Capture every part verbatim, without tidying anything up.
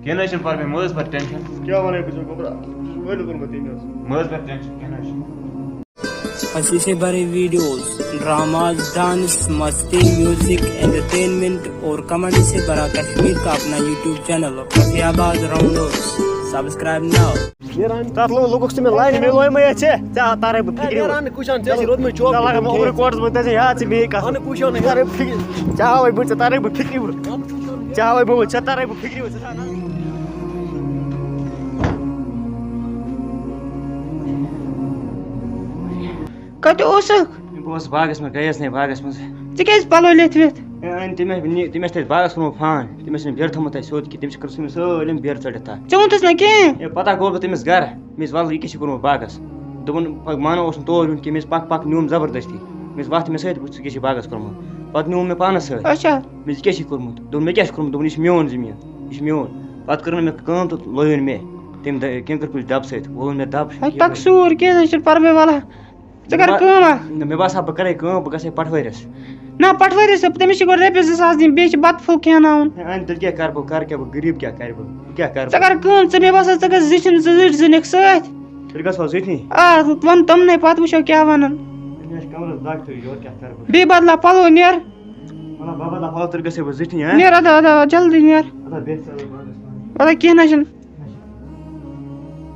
کینٛہہ نہ حظ چھُنہٕ پرواے، مہٕ حظ بر ٹینشن۔ کیٛاہ وَنَے بہٕ ژےٚ گوٚبرا؟ ژٕ چھُکھ وٲلِو کوٚرمُت تٔمۍ حظ۔ مہٕ حظ بر ٹینشن، کینٛہہ نہ حظ چھُنہٕ۔ اَسہِ چھِ بَرٕنۍ ویٖڈیوز، ڈراماز، ڈانس، مستی، میوزک، انٹرٹینمنٹ اور کمنٹ سے بھرا کشمیر کا اپنا یوٹیوب چینل فیاض آباد راؤنڈ۔ سبسکرائب ناؤ۔ نیران تتھ لوگ، لوگُکھ ژٕ مےٚ لاینہِ، مےٚ لوے مےٚ ژےٚ، ژےٚ ترے بہٕ فِکرِ۔ نیران نہٕ کُچھان، ژےٚ چھِ روٗدمُت چوک ژےٚ لگان اوٚبرٕ کوٹس منٛز، ژےٚ چھِ یاد ژٕ بیٚیہِ کتھ۔ اَنہٕ کُچھان نہٕ۔ ژےٚ ہاوے بہٕ، ژےٚ ترے بہٕ فِکرِ۔ ژےٚ ہاوے بہٕ، ژےٚ ترے بہٕ فِکرِ۔ کتہِ اوسُکھ؟ بہٕ اوسُس باغس منٛز، گٔیَس نے باغس منٛز۔ ژےٚ کیٛازِ پلو لیتھوِتھ؟ ہے، أنۍ تٔمۍ، تٔمۍ ٲسۍ تَتہِ باغس کوٚرمُت فان، تٔمۍ ٲسۍ نہٕ بیرٕ تھوٚمُت تَتہِ سیوٚد کینٛہہ، تٔمۍ چھِ کٔرمٕژ سٲلِم بیرٕ ژٔٹِتھ تَتھ۔ ژےٚ ووٚنتھَس نہ کِہیٖنۍ؟ ہے، پتہ گوٚو بہٕ تٔمِس گرٕ، مےٚ ٲسۍ وَلہٕ یہِ کیٛاہ چھِ کوٚرمُت باغس؟ دوٚپُن، پَک، مانو اوس نہٕ تور یُن کینٛہہ، مےٚ ٲسۍ پَک پَک نیوٗم زبردستی، مےٚ ٲسۍ وَتھ مےٚ سۭتۍ، وٕچھ ژٕ کیٛاہ چھِ باغس کوٚرمُت۔ پتہٕ نیوٗم مےٚ پانَس سۭتۍ۔ اچھا۔ مےٚ ژٕ کیٛاہ چھِ کوٚرمُت؟ دوٚپُن، مےٚ کیٛاہ چھِ کوٚرمُت؟ دوٚپُن، یہِ چھِ میون زٔمیٖن، یہِ چھِ میون۔ پتہٕ کٔر نہٕ مےٚ کٲم تہٕ لویُن مےٚ تٔمۍ دَ-، کینٛہہ کٔر کُلۍ دَب سۭتۍ، ووٚن مےٚ دَب۔ ہے، تقصوٗر کینٛہہ نہ چھُنہٕ پرواے وَلہٕ۔ ژٕ کر بہٕ کٲم اکھ۔ نہ، مےٚ باسان بہٕ کرے کٲم، بہٕ گژھے پٹھوٲرِس۔ نہ، پٹھوٲرِس، تٔمِس چھِ گۄڈٕ رۄپیَس زٕ ساس دِنۍ، بیٚیہِ چھِ بتہٕ پھوٚل کھیٛاناوُن۔ ہے، اَنہِ تیٚلہِ کیٛاہ کرٕ بہٕ، کرٕ کیٛاہ بہٕ، غریٖب کیٛاہ کرِ بہٕ، بہٕ کیٛاہ کرٕ ژٕ بہٕ؟ کر کٲم، ژٕ مےٚ باسان ژٕ گژھ زِٹھٮ۪ن، ژٕ زِٹھۍ زٕ نِکھ سۭتۍ۔ تیٚلہِ گژھو زِٹھنٕے۔ آ، وَن تِمنٕے، پتہٕ وٕچھو کیٛاہ وَنَن۔ مےٚ چھِ کمرس دگ تہٕ یورٕ کیٛاہ کرٕ بہٕ؟ بیٚیہِ بدلاو پلو، نیر۔ مطلب، بابا، دپہٕ ہاو، تیٚلہِ گژھے بہٕ زِٹھٕے، ہا؟ نیر، ادا، ادا، جلدی نیر۔ ادا، بیٚہہ ژٕ ادا باغس منٛز۔ ادا، کینٛہہ نہ چھُنہٕ۔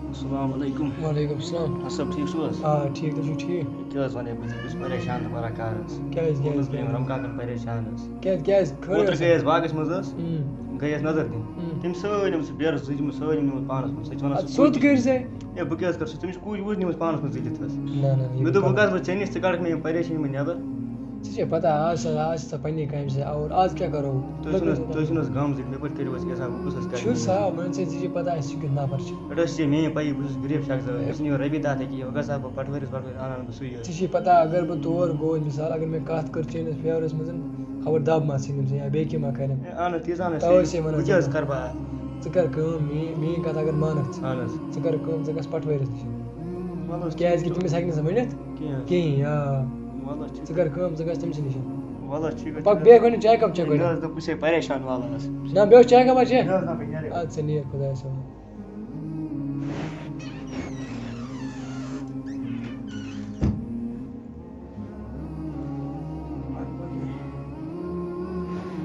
السلام علیکم۔ وعلیکم السلام۔ حسن صٲب، ٹھیٖک چھِو حظ؟ آ، ٹھیٖک، تُہۍ چھِو ٹھیٖک؟ کیٛاہ حظ وَنے بہٕ ژےٚ، بہٕ چھُس پریشان تہٕ بڑا کار حظ۔ کیٛازِ، کیٛازِ، ووٚنُس بہٕ ییٚمۍ کیٛازِ؟ رمہٕ کاکَن پریشان حظ۔ کیٛازِ، کیٛازِ؟ خٲرٕے اوترٕ اوسا؟ گٔیَس باغس منٛز حظ، اۭں۔ گٔیَس نظر دِنہِ۔ اۭں۔ تٔمۍ سٲلِم سُہ بیرٕ زٕ، تِم سٲلِم نِمُت پانَس کُن۔ سُہ چھِ وَنان، اَدٕ سُہ سیوٚد کوٗتاہ کٔرۍ زِ۔ ہے، بہٕ کیٛاہ حظ کَرٕ سُہ؟ تٔمِس چھِ کوٗج ووٗج نِمٕژ پانَس کُن زٕلِتھ حظ۔ نہ، نہ، یہِ مےٚ دوٚپ، بہٕ کَتھ کَرٕ بہٕ ژےٚ نِش، ژٕ کَڑَکھ مےٚ یِم پریشٲنی منٛز نٮ۪بر۔ ژےٚ چھے پتہ، آز چھِ، آز چھِ سۄ پننہِ کامہِ سۭتۍ آوُر، آز کیٛاہ کرو؟ تُہۍ چھِو نہٕ حظ، تُہۍ چھِو نہٕ حظ غم زِ مےٚ پٮ۪ٹھ کٔرِو حظ کینٛژھا، بہٕ کُس حظ کرٕ چھُ یِمن؟ صاف، وۄنۍ ژےٚ، ژےٚ چھے پتہ اَسہِ چھُ کیُتھ نفر چھُ۔ پٮ۪ٹھ حظ چھِ ژےٚ میٛٲنۍ پَیی، بہٕ چھُس غریٖب شخص، مےٚ چھِنہٕ یِوان رۄپیہِ دَہ تہِ کِہیٖنۍ، وۄنۍ گژھٕ ہا بہٕ پٹھوٲرِس وٹھوٲرِس اَنہٕ ہا بہٕ سُے حظ۔ ژےٚ چھے پتہ، اگر بہٕ تور گوس، مثال، اگر مےٚ کَتھ کٔر چٲنِس فیورَس منٛز، خبر دَب ما ژھٕنِم ژےٚ یا بیٚیہِ کینٛہہ ما کَرٮ۪م۔ ہے، اَہن حظ، تیٖژ اَہن حظ، تَوَے چھِ، چھے وَنان بہٕ کیٛاہ حظ ژےٚ۔ کَرٕ بہٕ اَتھ؟ ژٕ کَر کٲم، میٛٲنۍ، میٛٲنۍ کَتھ اگر مانَکھ ژٕ، اَہن حظ۔ ژٕ کَر کٲم، ژٕ گژھ پٹھوٲرِس نِش۔ وَلہٕ حظ، ٹھیٖک حظ کیٛازِ کہِ چھُ۔ تٔمِس ہٮ۪کہِ نہٕ سُہ ؤنِتھ کِہیٖنۍ۔ کِہیٖنۍ، آ۔ وَلہٕ حظ، ٹھیٖک ژٕ حظ کر چھُ۔ کٲم، ژٕ گژھ تٔمۍ سٕے نِش۔ وَلہٕ حظ، ٹھیٖک حظ پَکھ چھُ۔ بیٚیہِ گۄڈٕ چاے کَپ چےٚ گۄڈٕ۔ نہ حظ، نہ، بہٕ چھُسے پریشان والان حظ۔ نہ، بیٚیہِ اوس چاے کَپا چےٚ؟ نہ حظ، نہ، بہٕ نیرے۔ اَدٕ سا، نیر خۄدایَس حوالہٕ۔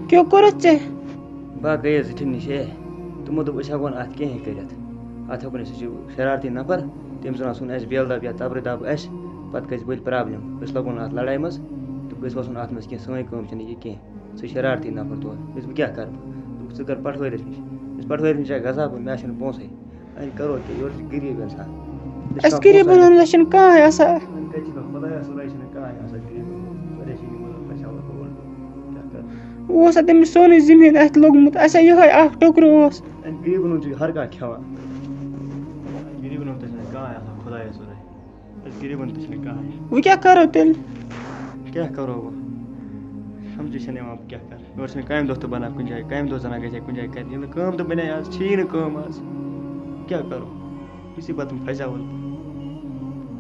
کیٛاہ کوٚرُتھ ژےٚ؟ بہٕ ہا گٔیَس زِٹھٮ۪ن نِش، ہے، تِمو دوٚپ، أسۍ ہٮ۪کو نہٕ اَتھ کِہیٖنۍ کٔرِتھ۔ اَتھ ہٮ۪کو نہٕ أسۍ، یہِ چھُ شرارتی نفر، تٔمۍ زَن آسُن اَسہِ بیل دَب یا تَبرِ دَب اَسہِ، پَتہٕ گژھِ بٔلۍ پرٛابلِم، أسۍ لَگو نہٕ اَتھ لَڑایہِ منٛز تہٕ أسۍ وَسو نہٕ اَتھ منٛز کینٛہہ، سٲنۍ کٲم چھَنہٕ یہِ کینٛہہ۔ سُہ شرارتی نفر تور۔ مےٚ دوٚپ، بہٕ کیٛاہ کَرٕ؟ دوٚپُکھ، ژٕ کَر پٹھوٲرِس نِش۔ یُس پٹھوٲرِس نِش آسہِ گژھان، مےٚ آسہِ نہٕ پونٛسَے۔ وۄنۍ کَرو کیٛاہ؟ یورٕ چھِ غریٖب اِنسان۔ أسۍ چھِ کَتہِ چھِ مےٚ خۄدایَس سورُے چھِنہٕ کانٛہہ آسان غریٖب؟ پریشٲنی منٛز پھَسیومُت گوٚمُت۔ کیٛاہ کَرٕ؟ اوس ہا تٔمِس سورُے زٔمیٖن اَتھِ لوٚگمُت، اَسہِ ہا یِہوٚے اَکھ ٹُکرٕ اوس۔ اَمہِ غریٖبَن ہُنٛد چھُ ہر کانٛہہ کھٮ۪وان۔ غریٖبَن ہُنٛد تہِ چھِنہٕ کانٛہہ آسان خۄدایَس سورُے۔ أسۍ غریٖبَن تہِ چھِنہٕ کانٛہہ۔ وۄنۍ کیٛاہ کَرو تیٚلہِ؟ کیٛاہ کَرو وۄنۍ؟ سَمجھی چھَنہٕ یِوان بہٕ کیٛاہ کَرٕ۔ یورٕ چھِنہٕ کامہِ دۄہ تہٕ بَنان کُنہِ جایہِ، کامہِ دۄہ زَنہ گژھِ ہا کُنہِ جایہِ کَرِ۔ ییٚلہِ نہٕ کٲم تہٕ بَنے آز، چھیی نہٕ کٲم آز۔ کیٛاہ کَرو؟ مُصیٖبتَن پھَسیووُس بہٕ۔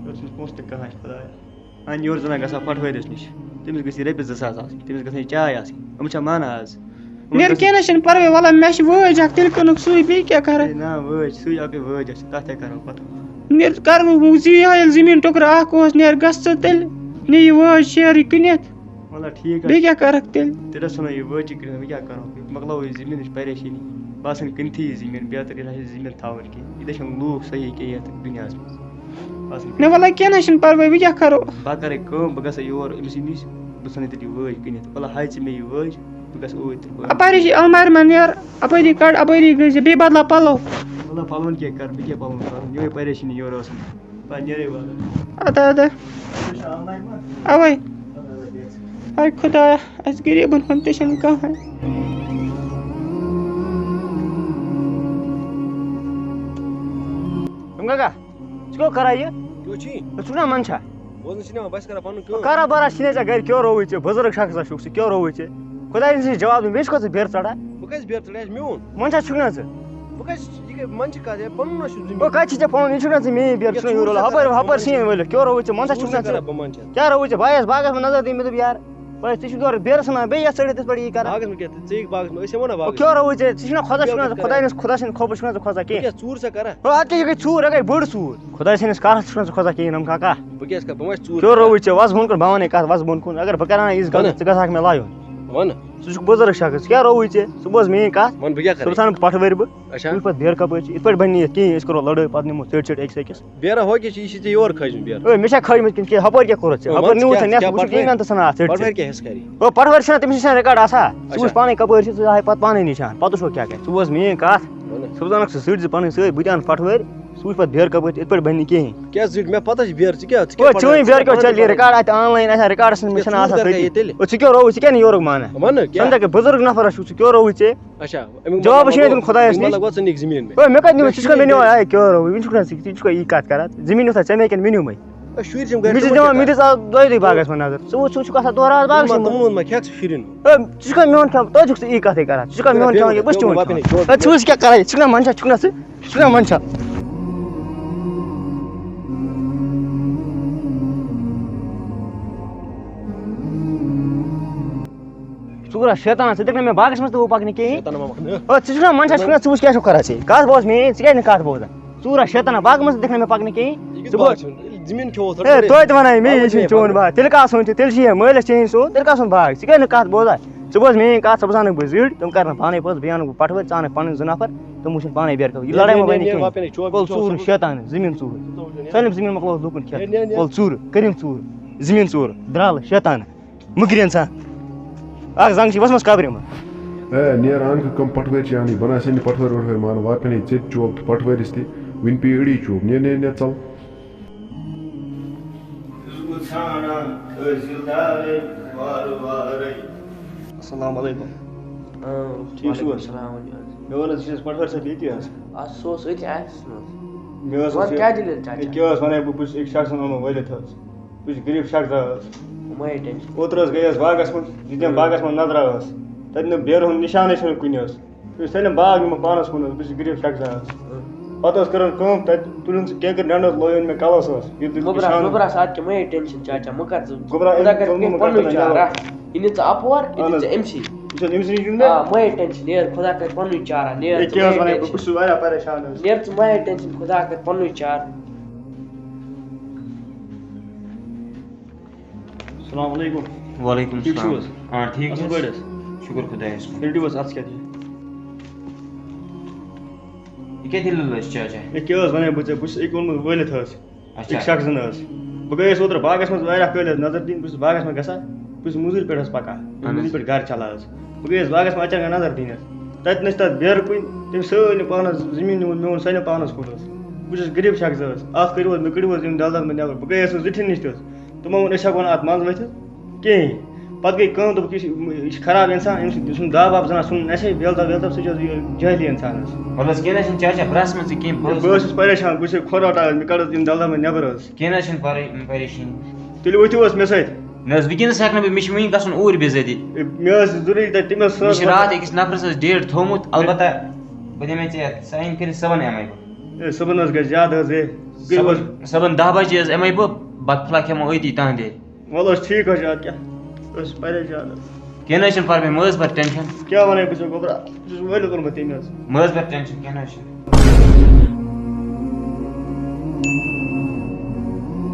یورٕ چھِنہٕ پونٛسہٕ تہِ کٕہٕنۍ، خۄدایا۔ اَنہِ یورٕ زَنہ گژھان پَٹھوٲرِس نِش، تٔمِس گٔژھ یہِ رۄپیَس زٕ ساس آسٕنۍ، تٔمِس گژھِ نہٕ چاے آسٕنۍ۔ یِم چھا مانان آز؟ یِمَن نیر گژھِ کینٛہہ نہ چھُنہٕ پَرواے، وَلہٕ مےٚ چھِ وٲج اَکھ، تیٚلہِ کٕنُکھ سُے، بیٚیہِ کیٛاہ کَرٕ؟ ہے نا، وٲج، سُے اَکٕے وٲج اَسہِ، تَتھ کیٛاہ کَرو پَتہٕ؟ نیر کَرٕ وۄنۍ، وۄنۍ ژٕ یہِ ہا ییٚلہِ زٔمیٖن ٹُکرٕ اَکھ اوس، نیر گژھ ژٕ تیٚلہِ، نہِ یہِ وٲج شیرٕے کٕنِتھ۔ وَلہٕ ٹھیٖک حظ بیٚیہِ چھُ۔ کیٛاہ کَرَکھ تیٚلہِ؟ تیٚلہِ حظ ژھٕنو یہِ وٲجی کٕنِتھ، وۄنۍ کیٛاہ کَرو؟ مۄکلاوو یہِ زٔمیٖنٕچ پریشٲنی۔ بہٕ آسَن کٕنتھٕے یہِ زٔمیٖن، بیتر ییٚلہِ اَسہِ یہِ زٔمیٖن تھاوُن کینٛہہ۔ ییٚتہِ چھِنہٕ لوٗکھ صحیح کینٛہہ یَتھ دُنیاہَس منٛز۔ بہٕ آسَن نہ وَلہٕ کینٛہہ نہ چھُنہٕ پَرواے، وۄنۍ کیٛاہ کَرو؟ بہٕ کَرَے کٲم، بہٕ گژھٕ یور أمۍ سٕے نِش، بہٕ ژھٕنَے تیٚلہِ یہِ وٲج کٕنِتھ۔ وَلہٕ ہاے ژٕ مےٚ یہِ وٲج، بہٕ گژھٕ اوٗرۍ تہٕ بہٕ اَپٲری چھِ اَلمارِ منٛز نیر، اَپٲری کَڑ، اَپٲری گٔژھۍ زِ بیٚیہِ بدلاو پَلو۔ وَلہٕ پَلوَن کیٛاہ کَرٕ، بہٕ کیٛاہ پَلوَن کَرٕ؟ یِہوٚے پریشٲنی یورٕ ٲسٕم۔ پَتہٕ نیرَے وَلہٕ۔ اَدٕ، اَدٕ۔ تُہۍ چھِو اَلمارِ منٛز؟ اَوَے۔ اَدٕ، اَدٕ، بیٚہہ ژٕ۔ ہاے خۄدایا، اَسہِ غریٖبَن ہُنٛد تہِ چھِنہٕ کانٛہہ۔ یِم کاکا، ژٕ کیٛاہ کران یہِ؟ کیٛاہ چھی؟ ژٕ چھُکھ نا منٛدچھا؟ بہٕ اوسُس نہٕ سِنیما، بہٕ چھُس کران پنُن کٲم۔ کارا بارا چھِنے ژےٚ گرِ، کیٛاہ رووُے ژےٚ؟ بُزرٕگ شخص ہا چھُکھ ژٕ، کیٛاہ رووُے ژےٚ؟ خۄداے سٕنٛدِ جواب دیُن، بیٚیہِ چھُکھ ژٕ بیرٕ ژَٹان؟ بہٕ کَتہِ بیرٕ ژَٹان؟ یہِ چھُ میون۔ منٛدچھا چھُکھ نا ژٕ؟ بہٕ کَتہِ چھُس، یہِ کَتہِ، منٛدچھِ کَتھ؟ ہے، پَنُن ہا چھُم زٔمیٖن۔ او، کَتہِ چھِ ژےٚ پَنُن؟ یہِ چھُکھ نا ژٕ میٛٲنۍ بیرٕ، یہِ ژٕ چھُکھ نا یورٕ ژوٗر ولہٕ؟ ہُپٲرۍ، ژےٚ ہُپٲرۍ سِنۍ ؤلِتھ، کیٛاہ رووُے ژےٚ؟ منٛدچھا ژوٗر چھُکھ نا ژےٚ ژٕ؟ کران بہٕ منٛدچھا؟ کیٛاہ رووُے ژےٚ؟ بہٕ آیَس باغَس منٛز نظر دِنہِ، مےٚ دوٚپ، یارٕ، بھائی، ژٕ چھُکھ یورٕ بیرٕ ژھٕنان، بیٚیہِ یَتھ ژٔٹِتھ یِتھ پٲٹھۍ یی کَران۔ باغَس منٛز کیٛاہ؟ ژٕ یِکھ باغَس منٛز، أسۍ ہٮ۪مو نا او، باغَس کیٛاہ منٛز۔ رووُے ژےٚ؟ ژٕ چھُکھ نا خۄدا، ژٕ چھُکھ نا، خۄداے سٕنٛدِس، خۄدا سٕنٛدِ خوفہٕ چھُکھ نا ژٕ کھۄژان کینٛہہ؟ کیٛاہ ژوٗر ژےٚ کَران؟ ہو، اَتھ کیٛاہ، یہِ گٔے ژوٗر، اَتھ گٔے بٔڑ ژوٗر۔ خۄداے سٕنٛدِس کَتھ چھُکھ ژٕ کھۄژان کِہیٖنۍ، یِم کاکا؟ بہٕ کیٛاہ چھُس کَران؟ بہٕ ما چھُس ژوٗر کیٛاہ کَران؟ رووُے ژےٚ؟ وَس بۄن کُن، بہٕ وَنَے کَتھ، وَس بۄن کُن۔ اگر بہٕ کَرٕ ہا یِژھ غلطی، وَنہٕ۔ ژٕ گژھٕ ہاکھ مےٚ لایُن۔ وَنہٕ۔ ژٕ چھُکھ بُزرٕگ شخص، ژٕ کیٛاہ رووُے ژےٚ؟ ژٕ بوز میٛٲنۍ کَتھ۔ وَنہٕ بہٕ کیٛاہ کَرٕ؟ ژٕ وٕچھ ہا نہٕ پَٹھوٲرۍ بہٕ۔ اچھا۔ وٕچھ پَتہٕ بیرٕ کَپٲرۍ چھِ، یِتھ پٲٹھۍ بَنہِ نہٕ یَتھ کِہیٖنۍ، أسۍ کَرو لَڑٲے، پَتہٕ نِمو ژٔٹۍ ژٔٹۍ أکِس أکِس۔ بیرا ہو کیٛاہ چھِ، یہِ چھِ ژےٚ یورٕ کھٲجمٕژ بیرٕ۔ ہے، مےٚ چھا کھٲجمٕژ کِنہٕ کیٛاہ؟ ہُپٲرۍ کیٛاہ کوٚرُتھ ژےٚ؟ ہے، ہُپٲرۍ وَن نِوُتھ ژٕ ژےٚ کیٛاہ، نٮ۪صف، کیٛاہ وٕچھُکھ یہِ پَٹھوٲرۍ؟ کَنہِ تہٕ ژھٕنان اَتھ ژٔٹۍ پَٹھوٲرۍ ژٔٹۍ۔ کیٛاہ حِس کَرِ؟ ہے، پَٹھوٲرۍ چھِنہ، تٔمِس نِش چھَنہٕ ریکارڈ آسان۔ ژٕ اچھا۔ وٕچھ پانَے کَپٲرۍ چھِ، ژٕ ہاے پَتہٕ پانَے نِشان۔ پَتہٕ وٕچھو کیٛاہ کَرِ۔ ژٕ بوز میٛٲنۍ کَتھ۔ وَن۔ ژٕ بوز اَنَکھ ژٕ ژٔٹۍ زِ پَنٕنۍ سۭتۍ، بہٕ تہِ اَنہٕ پَٹھوٲرۍ۔ ژٕ وٕچھ پَتہٕ بیرٕ کَپٲرۍ، یِتھ پٲٹھۍ بَنہِ نہٕ کِہیٖنۍ۔ کیٛاہ ژٔٹۍ؟ مےٚ پَتہ چھِ بیرٕ، ژٕ کیٛاہ، ژٕ کیٛاہ ہے، پَتہٕ ژٕ وٕنۍ بیرٕ کیٛاہ پَتہٕ ژےٚ پَتہٕ ریکارڈ اَتہِ آن لاین آسان، ریکارڈَس منٛز ژٕ چھَنہٕ کیٛاہ آسان ژوٗر کَرکھا ژٔٹِتھ۔ یہِ تیٚلہِ؟ ہے، ژٕ کیٛاہ رووُے، ژٕ کیٛاہ نہٕ یورُک مانان؟ وَنہٕ کیٛاہ؟ سَمجھا کہِ بُزرٕگ نفر چھُکھ، ژٕ کیٛاہ رووُے ژےٚ؟ اچھا، اَمیُک جواب مطلب چھُ مےٚ دیُن گوٚو، خۄدایَس اَمیُک نِش۔ مطلب گوٚو ژٕ نِکھ زٔمیٖن مےٚ۔ ہے، مےٚ کَتہِ نیوٗ؟ ژٕ چھُکھ مےٚ نِوان، ہے، کیٛاہ رووُے؟ وٕنہِ چھُکھ نہ ژٕ، ژٕ چھُکھ یی کَتھ کَران؟ زٔمیٖن اوسا ژےٚ مےٚ کِنہٕ مےٚ نیوٗمٕے؟ ہے، شُرۍ چھِم گَرِ مےٚ چھِ تِمَن دِوان، کیٛاہ مےٚ دِژ آز دۄیہِ دۄہہِ باغَس منٛز نظر۔ ژٕ وٕچھ، ژٕ وٕچھُکھ آسان دۄہ راتھ باغَس منٛز۔ تِمَن ووٚن مےٚ، کھٮ۪کھ ژٕ شُرٮ۪ن۔ ہے، ژٕ چھُکھ مےٚ میون کھٮ۪وان؟ توتہِ چھُکھ ژٕ یی کَتھٕے کَران۔ ژٕ چھُکھ مےٚ میون کھٮ۪وان کِنہٕ بہٕ چھُس چون کھٮ۪وان؟ ہے، ژٕ وٕچھ کیٛاہ کَران، ژٕ چھُکھ نہ منٛدچھان، چھُکھ نہ ژٕ؟ ژٕ چھُکھ نہ منٛدچھان؟ ژٕ کوٗتاہ شیطان، ژٕ دِکھ نہٕ مےٚ باغَس منٛز تہِ وۄنۍ پَکنہٕ کِہیٖنۍ۔ شیطان ما وَنہٕ۔ او، ژٕ چھُکھ نہ منٛدچھان، ژٕ چھُکھ نہ، ژٕ وٕچھ کیٛاہ چھُکھ کَران ژٕ؟ کَتھ بوز میٛٲنۍ، ژٕ کیٛازِ نہٕ کَتھ بوزان؟ ژوٗرا شیطانہ، باغہٕ منٛز دِکھ نہٕ مےٚ پَکنہٕ کِہیٖنۍ۔ یہِ کِتھ ژٕ بوز۔ باغ چھُ؟ ییٚلہِ زٔمیٖن کھیوٚوُتھ، ہے، توتہِ وَنَے مےٚ، یہِ چھُنہٕ چون باغ۔ تیٚلہِ کَس سُنٛد چھُ؟ تیٚلہِ چھُ یہِ مٲلِس چٲنۍ سُنٛد، تیٚلہِ کَس سُنٛد باغ؟ ژٕ کیٛازِ نہٕ کَتھ بوزان؟ ژٕ بوز میٛٲنۍ کَتھ، ژٕ بوزنہٕ بہٕ زِٹھۍ، تِم کَرَن پانَے پَتہٕ، بہٕ اَنہٕ پَٹھوٲرۍ، ژٕ اَنَکھ پَنٕنۍ زٕ نفر، تِم وٕچھَن پانَے بیرٕ کَپٲرۍ۔ یہِ لڑٲے مہ بَنہِ کِہیٖنۍ۔ کۄل ژوٗر، شیطان، زٔمیٖن ژوٗر۔ سٲلِم زٔمیٖن مۄکلووُس لوٗکَن کھٮ۪تھ۔ کۄل ژوٗر، کٔرِم ژوٗر، زٔمیٖن ژوٗر، درٛالہٕ، شیطان۔ مُکرین سا۔ اکھ زنگ چھ وسمس قبرِ منٛز۔ اے، نیر آنکھ کم پٹھوٲرۍ چھ آنی، بنا سنہِ پٹھوٲرۍ وٹھوٲرۍ مان، واپن ہے ژیٚتۍ چوب تہٕ پٹھوٲرِس تہِ، وُنہِ پیٚیہِ أڑی چوب۔ نیر، نیر، نیر، ژل۔ السلام علیکم۔ آ، ٹھیٖک چھِو حظ؟ وعلیکم السلام۔ مےٚ ووٚن حظ، یہِ چھِ حظ پٹھوٲرۍ صٲب ییٚتی حظ؟ آ، سُہ اوس أتھۍ آفسَس منٛز۔ مےٚ ٲس وَن، حظ یہِ، کیٛاہ دٔلیٖل، چاچا؟ یہِ کیٛاہ حظ وَنَے بہٕ، بہٕ چھُس أکۍ شخصَن اوٚنمُت ؤلِتھ حظ۔ بہٕ چھُس غریٖب شخص حظ۔ مہ ہے ٹٮ۪نشَن۔ اوترٕ حظ گٔیَس باغَس منٛز، دِتِم ہُم۔ باغَس منٛز نظرا حظ۔ تَتہِ نہٕ بیرٕ ہُنٛد نِشانٕے چھُنہٕ کُنہِ حظ۔ بہٕ چھُس سٲلِم باغ نِمُت پانَس کُن حظ، بہٕ چھُس غریٖب شخص حظ۔ ہُم۔ پَتہٕ حظ کٔرٕن کٲم تَتہِ، تُلِن سُہ کینٛکر ڈنٛڈٕ حظ لویُن مےٚ کَلَس حظ۔ ییٚلہِ تُلہِ مےٚ گوٚبرا، شانَس۔ گوٚبرا، سُہ اَتھ کیٛاہ، مہ ہے ٹٮ۪نشَن چاچا، مہ کَر ژٕ۔ گوٚبرا، خۄدا أمۍ کَرِ تُل نہٕ مےٚ پَنُن کَتھ چارہ۔ نہ۔ یہِ نہِ ژٕ اَپور، یہِ اہن دِ حظ۔ ژٕ أمۍ سٕے۔ یہِ چھُ حظ أمۍ سٕے نِش دیُن مےٚ؟ آ، مہ ہے ٹٮ۪نشَن، نیر، خۄدا کَرِ پَنُن چارہ، نیر یے ژٕ کیٛاہ مہ حظ ہے وَنَے بہٕ، ٹٮ۪نشَن۔ بہٕ چھُس واریاہ پریشان حظ۔ نیر ژٕ مہ ہے ٹٮ۪نشَن، خۄدا کَرِ پَنُن چارہ۔ السلام علیکم۔ وعلیکم ٹھیٖک چھِو السلام۔ حظ؟ آ، ٹھیٖک اَصٕل حظ۔ پٲٹھۍ حظ؟ شُکُر خۄدایَس کُن۔ تیٚلہِ دِیِو حظ اَتھ کیٛاہ دِیِو؟ یہِ کیٛاہ دٔلیٖل حظ چھِ چاچا؟ ہے، کیٛاہ حظ وَنَے بہٕ ژےٚ؟ بہٕ چھُس أکۍ اوٚنمُت وٲلِتھ حظ۔ اچھا۔ أکۍ شخصَن حظ۔ بہٕ گٔیَس اوترٕ باغَس منٛز واریاہ کٲلۍ حظ نظر دِنہِ، بہٕ چھُس باغَس منٛز گژھان، بہٕ چھُس مٔزوٗرِ پٮ۪ٹھ حظ پَکان، بہٕ چھُس اہن حظ۔ مٔزوٗرِ پٮ۪ٹھ گَرٕ چَلان حظ۔ بہٕ گٔیَس باغَس منٛز اچانک نظر دِنہِ حظ۔ تَتہِ نہ چھِ تَتھ بیرٕ کُنہِ، تٔمۍ سٲلِم پانَس زٔمیٖن نیوٗمُت، میون سٲلِم پانَس کُن حظ۔ بہٕ چھُس غریٖب شخص حظ، اَتھ کٔرِو حظ، مےٚ کٔڑِو حظ یِم دَلدَل مےٚ نٮ۪بَر۔ بہٕ گٔیَس نہٕ زِٹھٮ۪ن نِش تہِ حظ۔ تِمو ووٚن، أسۍ ہٮ۪کو نہٕ اَتھ منٛز ؤتھِتھ کِہیٖنۍ۔ پَتہٕ گٔے کٲم، دوٚپُکھ، یہِ چھِ، یہِ چھِ خراب اِنسان، أمِس چھُنہٕ دَب وَب زَنان سُنٛد، نہ چھِ بیلدَب ویلدَب، سُہ چھِ حظ یہِ جٲہلی اِنسان حظ۔ وَلہٕ حظ، کینٛہہ نہ حظ چھِنہٕ چاچا، بہٕ رَسہٕ منٛز ژٕ کینٛہہ، بہٕ حظ بہٕ حظ چھُس پریشان، بہٕ چھُس کھۄر رَٹان، مےٚ کَڑ حظ یِم دَلدَل مےٚ نٮ۪بَر حظ۔ کینٛہہ نہ حظ چھِنہٕ پَرے-، پریشٲنی۔ تیٚلہِ ؤتھِو حظ مےٚ سۭتۍ۔ نہ حظ، وٕنکیٚنَس ہٮ۪کہٕ نہٕ بہٕ، مےٚ چھِ وٕنہِ گژھُن اوٗرۍ بِزٲتی۔ اے، مےٚ حظ چھِ ضروٗری تَتہِ، تٔمۍ حظ مےٚ چھِ ژھٕنٲوٕس راتھ أکِس نفرَس حظ ڈیٹ تھوٚومُت، البتہ بہٕ دِمے ژےٚ یَتھ ساین کٔرِتھ صُبحن یِمَے بہٕ۔ اے، صُبحن حظ گژھِ زیادٕ حظ، اے۔ صُبحن، صُبحن دَہ بجے حظ یِمَے بہٕ، بَتہٕ پھوٚلہ کھٮ۪مو أتی تُہٕنٛدِ۔ وَلہٕ حظ ٹھیٖک حظ چھُ، اَدٕ کیٛاہ، أسۍ چھِ پریشان حظ۔ کینٛہہ نہ حظ چھِنہٕ پَرواے، مہٕ حظ بَر ٹٮ۪نشَن۔ کیٛاہ وَنَے بہٕ ژےٚ گوٚبرا، بہٕ چھُس وٲلِتھ اوٚنمُت تٔمۍ حظ۔ مہٕ حظ بَر ٹٮ۪نشَن، کینٛہہ نہ حظ چھُنہٕ۔